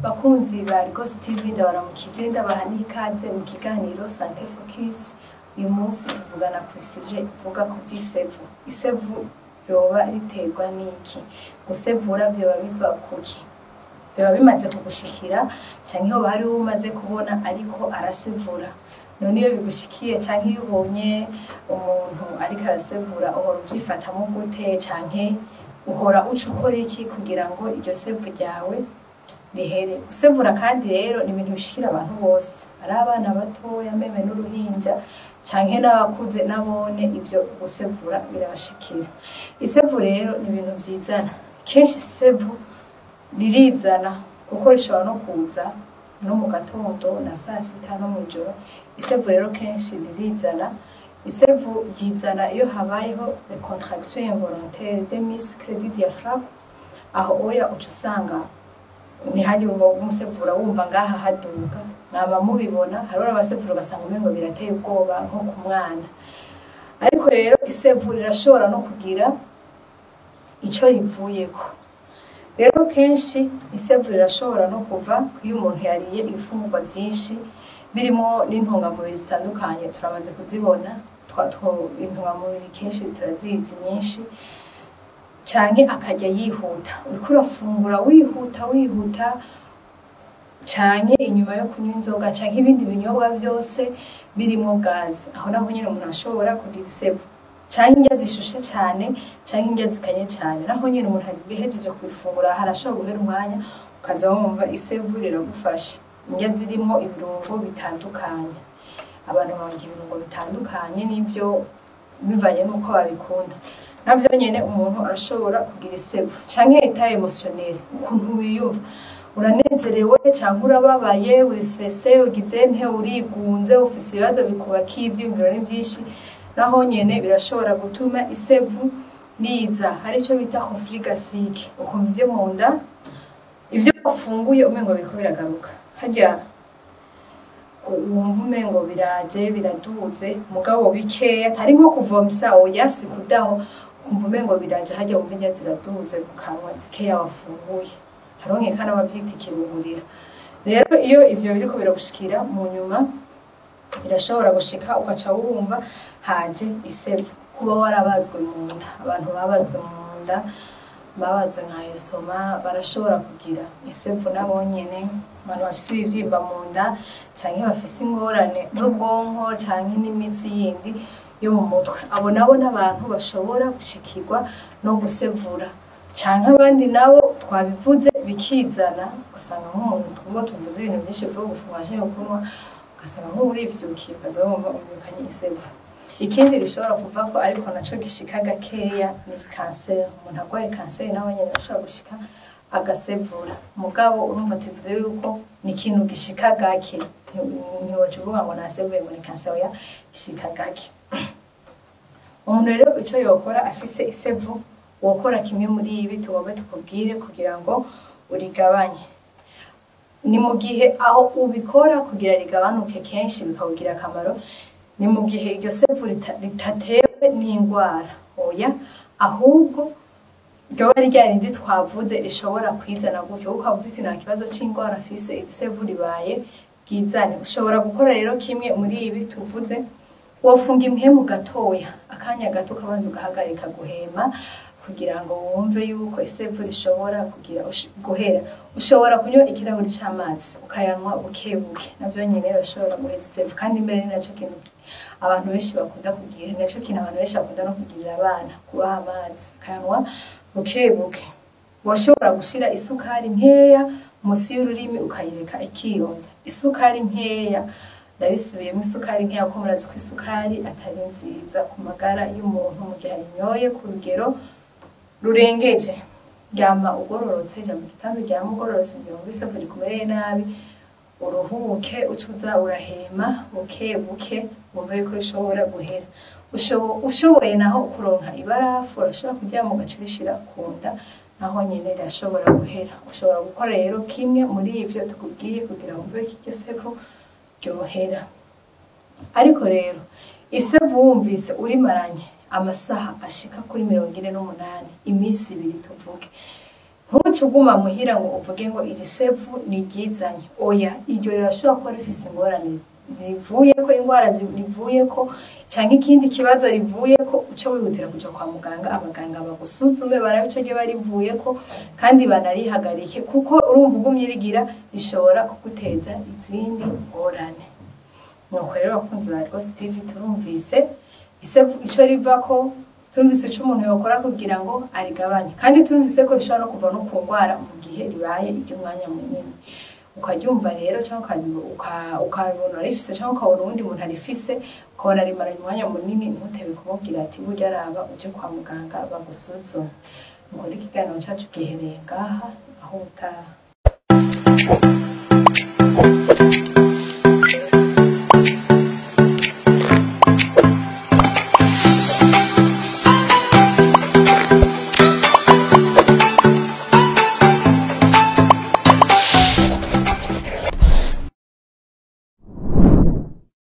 Bakunzi ba Rwose TV, ndabaramukije, ndabaha n'ikaze mu kiganiro Santé Focus. Uyu munsi tuvugana ku sujet ivuga ku vy'isevu. Isevu yoba riterwa n'iki? Gusevura vyoba biva kuki? Vyoba bimaze kugushikira canke hoba hariho uwo umaze kubona ariko arasevura? None iyo bigushikiye canke iyo ubonye umuntu ariko arasevura, uhora uvyifatamwo gute, canke uhora uca ukora iki kugira ngo iryo sevu ryawe rihere? Gusevura kandi rero ni ibintu bishikira abantu bose, ari abana batoya même n'uruhinja canke n'abakuze, nabone ivyo gusevura birabashikira. Isevu rero ni ibintu vyizana. Kenshi isevu ririzana kuko rishobora no kuza no mu gatondo na sasita no mw'ijoro. Isevu rero kenshi ririzana. Isevu ryizana iyo habayeho contraction involontaire des muscles du diaphragme. Aho oya uca usanga ntihagire umusevura, wumva ngaha haduga, mwaba mubibona. Hariho n'abasevura ugasanga umengo birateye ubwoba, nko ku mwana. Ariko rero isevu rirashobora no kugira ico rivuyeko. Rero kenshi isevu rirashobora no kuva iyo umuntu yariye ibifungurwa vyinshi birimo n'intungamubiri zitandukanye. Turamaze kuzibona intungamubiri, kenshi turazizi nyinshi, canke akarya yihuta, uriko urafungura wihuta wihuta, canke inyuma yo kunywa inzoga canke ibindi binyobwa vyose birimwo gaze. Aho naho nyene umuntu ashobora kugira isevu, canke indya zishushe cane canke indya zikanye cane. Naho nyene umuntu abihejeje kubifungura, harashobora guhera umwanya ukaza wumva isevu riragufashe. Indya zirimwo ibirungo bitandukanye, abantu barya ibirungo bitandukanye n'ivyo bivanye n'uko babikunda, navyo nyene umuntu arashobora kugira isevu. Canke état émotionnel, ukuntu wiyumva, uranezerewe canke urababaye, wisese ugize nte, urigunze, ufise ibibazo bikubakiye, ivyiyumviro ni vyinshi, naho nyene birashobora gutuma isevu riza. Hari ico bita reflux gastrique, ukumva ivyo mu nda, ivyo wafunguye umengo biriko biragaruka harya, wumva umengo biraje biraduze, mugabo bikeya, atari nko kuvomisa, oya, si kudaho. Ukumva umengo biraje harya, wumva indya ziraduze mu kanwa zikeya wafunguye. Hariho nkeka n'abavyita ikirungurira. Rero iyo ivyo biriko biragushikira, mu nyuma birashobora gushika ugaca wumva haje isevu. Kuba warabazwe mu nda, abantu babazwe mu nda, babazwe nka estomac, barashobora kugira isevu nabo nyene. Abantu bafise ibivyimba mu nda canke bafise ingorane z'ubwonko canke n'imitsi yindi yo mu mutwe, abo nabo n'abantu bashobora gushikirwa no gusevura. Canke abandi nabo twabivuze bikizana, ugasanga nk'umuntu twumva tuvuze ibintu vyinshi bivuga gufungura canke kunywa, ugasanga nk'urivyukiye ukaza wumva uvyukanye isevu. Ikindi rishobora kuvako, ariko naco gishika gakeya, ni kanseri. Umuntu arwaye kanseri nawe nyene arashobora gushika agasevura. Mugabo urumva tuvuze yuko ni ikintu gishika gake, ntiwoca uvuga ngo nasevuye ngo ni kanseri, oya, gishika gake. Umuntu rero ico yokora afise isevu, wokora kimwe muri ibi tugomba tukubwire kugira ngo urigabanye. Ni mu gihe aho ubikora kugira rigabanuke, kenshi bikawugira akamaro, ni mu gihe iryo sevu ritatewe n'ingwara, oya, ahubwo ryoba ari rya rindi twavuze rishobora kwizana gutyo, ukavuze uti nta kibazo c'ingwara afise, iri sevu ribaye ryizane. Ushobora gukora rero kimwe muri ibi tuvuze. Wofunga impwemu gatoya, akanya gato, ukabanza ugahagarika guhema kugira ngo wumve yuko isevu rishobora kugira guhera. Ushobora kunywa ikirahuri c'amazi, ukayanywa buke buke, navyo nyene birashobora guheza isevu. Kandi mbere ni naco kintu abantu benshi bakunda kugira, ni naco kintu abantu benshi bakunda no kugirira abana, kubaha amazi ukayanywa buke buke. Woshobora gushira isukari nkeya musi y'ururimi, ukayireka ikiyonza. Isukari nkeya, ndabisubiyemo, isukari nkeya, kuko murazi ko isukari atari nziza ku magara y'umuntu mu gihe ayinyoye ku rugero rurengeje. Ryama ugororotse, ja mu gitanda uryame ugororotse. Mu gihe wumva isevu rikumereye nabi, uruhuke, uce uza urahema buke buke, wumve yuko bishobora guhera. Ushoboye naho kuronka ibarafu, urashobora kuryama ugaca urishira ku nda, naho nyene rirashobora guhera. Ushobora gukora rero kimwe muri ivyo tukubwiye kugira wumve ko iryo sevu ryohera. Ariko rero isevu wumvise urimaranye amasaha ashika kuri 48, iminsi 2 tuvuge, ntuce uguma muhira ngo uvuge ngo iri sevu ni ryizanye. Oya, iryo rirashobora kuba rifise ingorane rivuyeko, ingwara rivuyeko canke ikindi kibazo rivuyeko. Uce wihutira kuja kwa muganga, abaganga bagusuzume, barabe ico ryoba rivuyeko kandi banarihagarike, kuko urumva ugumye rigira rishobora kuguteza izindi ngorane. Nuko rero bakunzi ba Rwose TV, turumvise isevu ico rivako, turumvise ico umuntu yokora kugira ngo arigabanye, kandi turumvise ko rishobora no kuva no ku ngwara mu gihe ribaye iry'umwanya munini. Ukaryumva rero canke ukabona rifise, canke ukabona uwundi muntu arifise, ukabona rimaranye umwanya munini, ntutebe kumubwira ati burya raba uje kwa muganga bagusuzume. Nuko rero ikiganiro cacu gihereye ngaha, aho utaha.